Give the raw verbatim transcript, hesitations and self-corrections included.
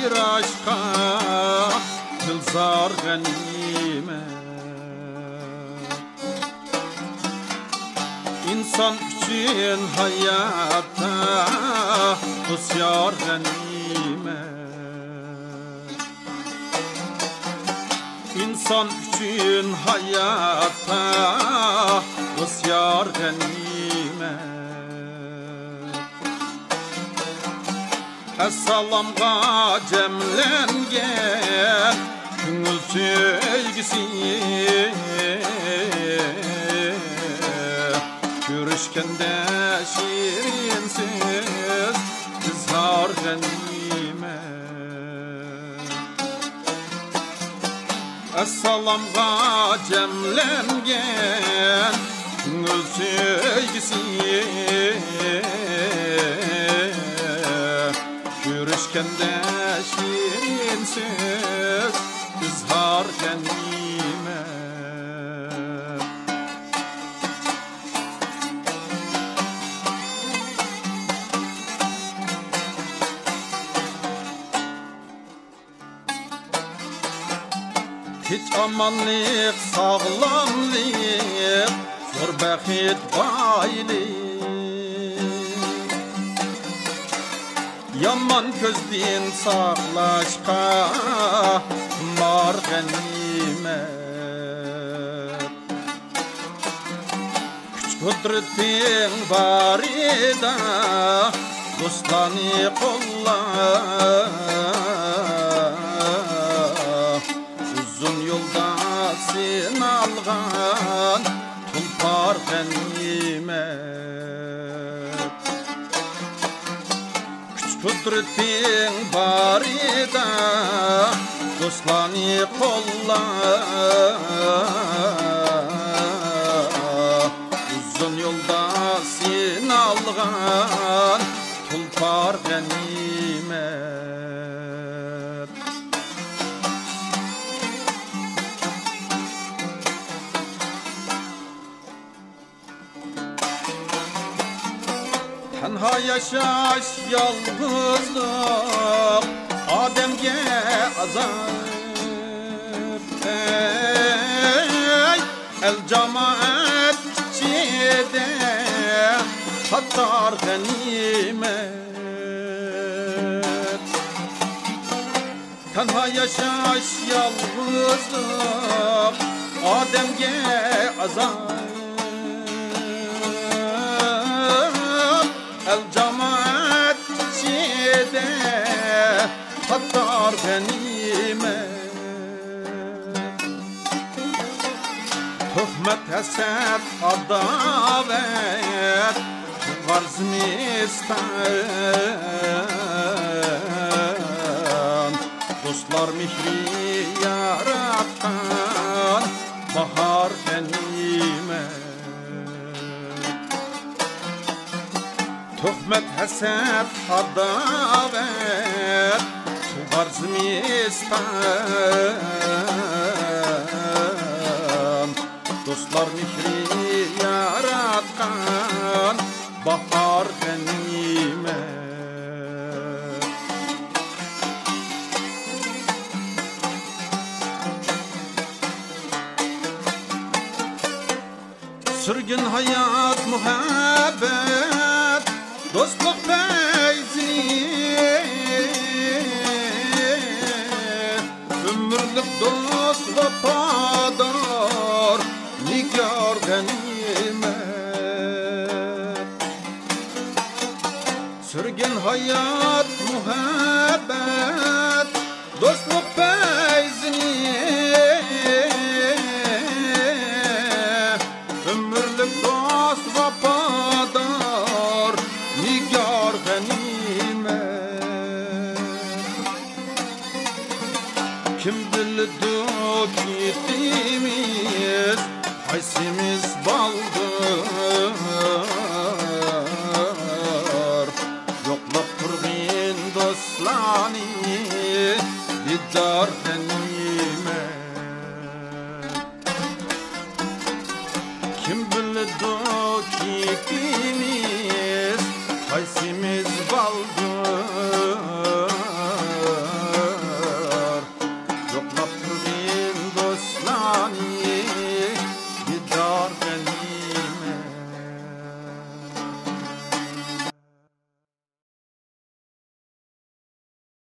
ئاچراشقا گۈلزار غەنىيمەت. ئىنسان ئۈچۈن ھاياتتا ھوشيار غەنىيمەت. ئىنسان ئۈچۈن ھاياتتا ھوشيار غەنىيمەت. ئەسسالامغا جەملەنگەن كۆڭۈل سۆيگۈسى، كۆرۈشكەندە شېرىن سۆز، ئىزھار غەنىيمەت. ئەسسالامغا جەملەنگەن كۆڭۈل سۆيگۈسى، كۆرۈشكەندە شېرىن سۆز، ئىزھار غەنىيمەت. تىنچ-ئامانلىق، ساغلاملىق، زور بەخت، بايلىق، يامان كۆزدىن ساقلاشقا تۇمار غەنىيمەت. كۈچ-قۇدرىتىڭ بارىدا دوستلارنى قوللا. ئۇزۇن يولدا سىنالغان تۇلپار غەنىيمەت. كۈچ-قۇدرىتىڭ بارىدا دوستلارنى قوللا. ئۇزۇن يولدا سىنالغان تۇلپار غەنىيمەت. تەنھا ياشاش، يالغۇزلۇق ئادەمگە ئازاب. ئەي، ئەل جامائەت ئىچىدە تاپار غەنىيمەت. تەنھا ياشاش، يالغۇزلۇق ئادەمگە ئازاب. ئەل جامائەت ئىچىدە تاپار غەنىيمەت. تۆھمەت، ھەسەت، ئاداۋەت، تۇغار زىمىستان. دوستلار مېھرى ياراتقان باھار غەنىيمەت. تۆھمەت، ھەسەت، ئاداۋەت، تۇغار زىمىستان. دوستلار مېھرى ياراتقان باھار غەنىيمەت. سۈرگۈن ھايات، مۇھەببەت، دوستلۇق پەيزى، ئۆمۈرلۈك دوست، ۋاپادار، نىگار غەنىيمەت. سۈرگۈن ھايات، مۇھەببەت، دوستلۇق پەيزىنى، ئۆمۈرلۈك دوست، ۋاپادار، نىگار غەنىيمەت. كىم بىلىدۇ كېتىمىز قايسىمىز بالدۇر، يوقلاپ تۇرغىن دوستلارنى دىدار